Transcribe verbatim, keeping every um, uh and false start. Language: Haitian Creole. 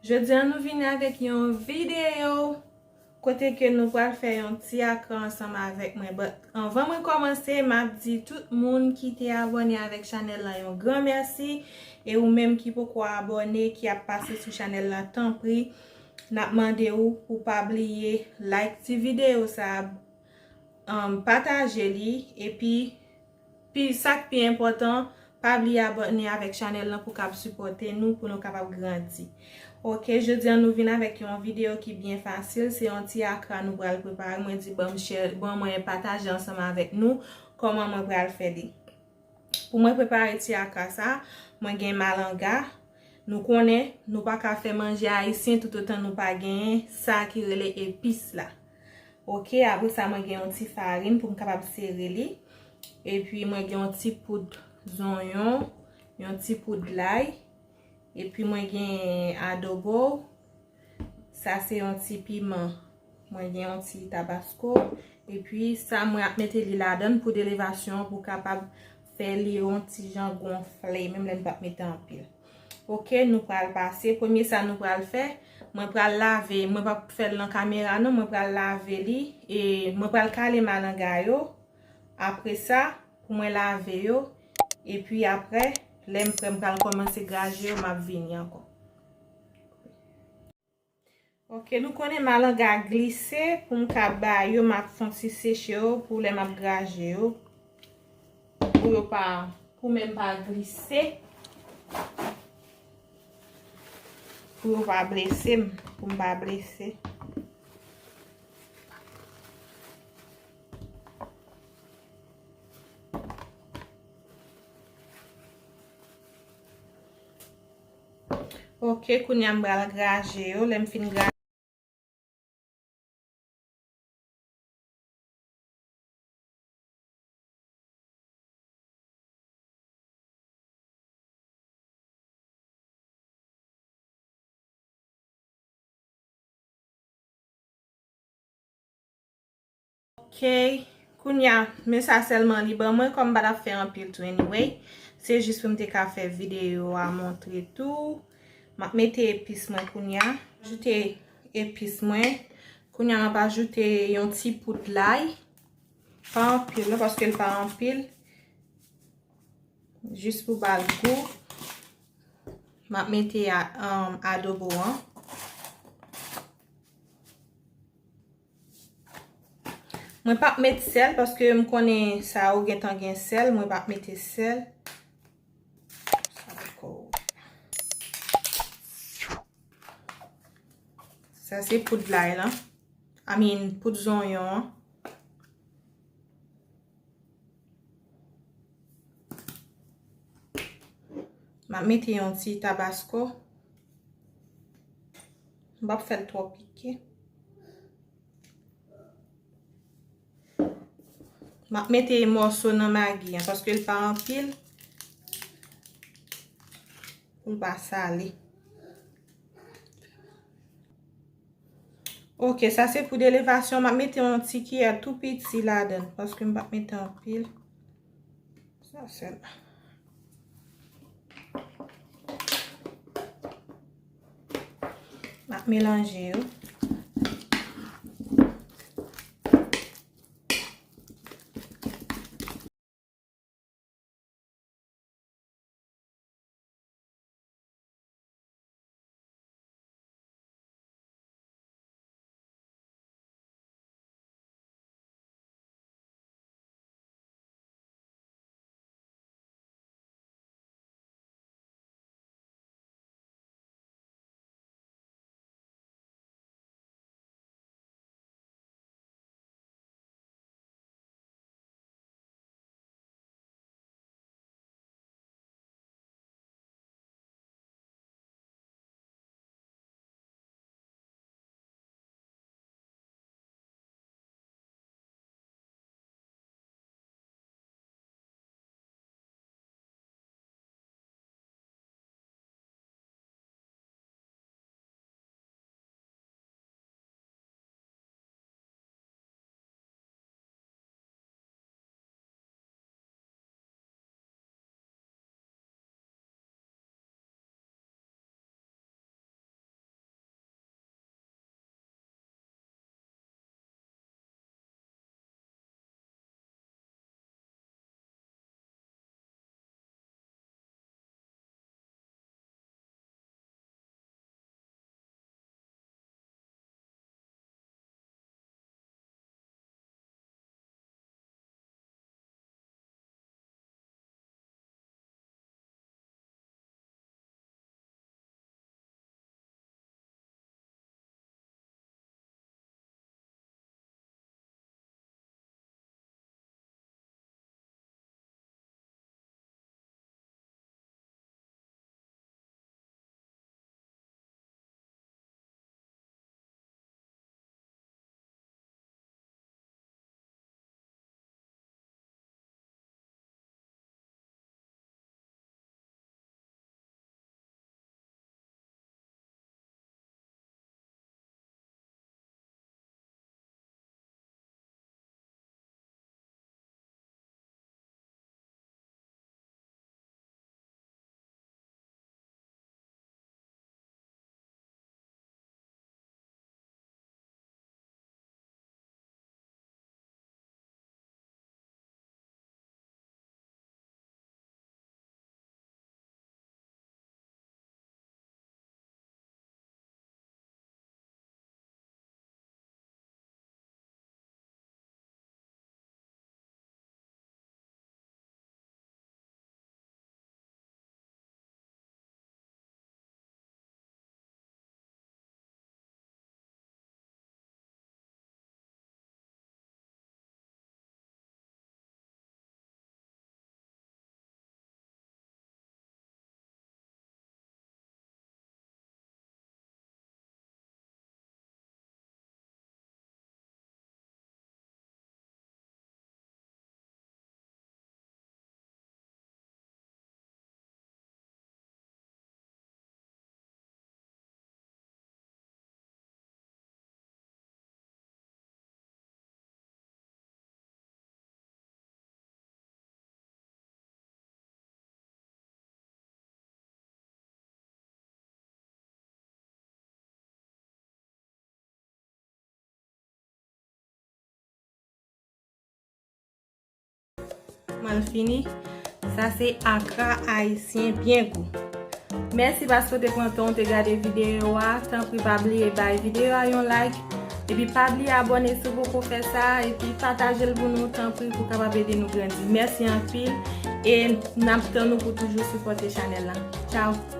Jodi a nou vini avèk yon videyo kote ke nou pral fè yon ti akran ansanm avèk mwen. But anvan mwen kòmanse, m ap di tout moun ki te abòne avèk chanèl lan yon gran mèsi. E ou menm ki poko abòne, ki ap pase sou chanèl lan, tanpri, n ap mande w pou pa bliye like ti videyo sa a, um, pataje li, epi pi, sa k pi enpòtan, pa bliye abòne avèk chanèl lan pou kab sipòte nou, pou nou kapab grandi. Oke, jodi a nou vin avèk yon videyo ki byen fasil. Se yon ti akra nou pral prepare. Mwen di ban m share, ban mwen pataje ansanm avèk nou kòman mwen pral fè li. Pou mwen prepare ti akra sa, mwen gen malanga. Nou konnen, nou pa ka fè manje ayisyen toutotan nou pa genyen sa ki rele epis la. Oke, apre sa, mwen gen yon ti farin pou m kapab sere li. Epi, mwen gen yon ti poud zonyon, yon ti poud lay. Epi, mwen gen adobo. Sa se yon ti piman. Mwen gen yon ti tabasko. Epi, sa mwen ap mete li ladan l pou elevasyon, pou kapab fè li yon ti jan gonfle, menm lè n p ap mete anpil. Oke, nou pral pase. Premye sa nou pral fè, mwen pral lave, mwen p ap fè l nan kamera non, mwen pral lave li, e mwen pral kale malanga yo. Apre sa, pou mwen lave yo, epi apre, lè m prè, m pral kòmanse graje yo, m ap vini ankò. Oke, nou konnen malanga glise, pou m ka ba yo, m ap fè yon ti seche yo, pou lè m ap graje yo, pou yo pa, pou men m pa glise, pou yo pa blese m, pou m pa blese. Oke, kounye a m pral graje yo. Lè m fin graje, Ok, kounye a, men sa sèlman li ban mwen, kòm m pa t ap fè anpil tou anyway. Se jis pou m te ka fè videyo a montre tou. M ap mete epis mwen kounye a. Ajoute epis mwen. Kounye a, m ap ajoute yon ti poud lay. Pa anpil non, paske l pa anpil. Jis pou ba l gou. M ap mete a, um, adobo an. Mwen p ap met sèl paske m konnen sa yo gentan gen sèl, mwen p ap mete sèl. Sa se poud lay lan. I mean, poud zonyon an. M ap mete yon ti tabasko. M p ap fè l twò pike. M ap mete mòso nan magi an, paske l pa anpil, pou l pa sale. Ok, sa se pou elevasyon. M ap mete yon ti kiyè tou piti ladan l, paske m p ap mete anpil. Sa sèl. M ap melanje yo. Kòman l fini? Sa se akra ayisyen byen gou. Mèsi paske w te pran tan w te gade videyo a. Tanpri pa bliye bay videyo a yon like. Epi pa bliye abòne si w poko fè sa. Epi pataje l pou nou, tanpri, pou kapab ede nou grandi. Mèsi anpil. E n ap tann ou pou toujou sipòte chanèl la. Tchao!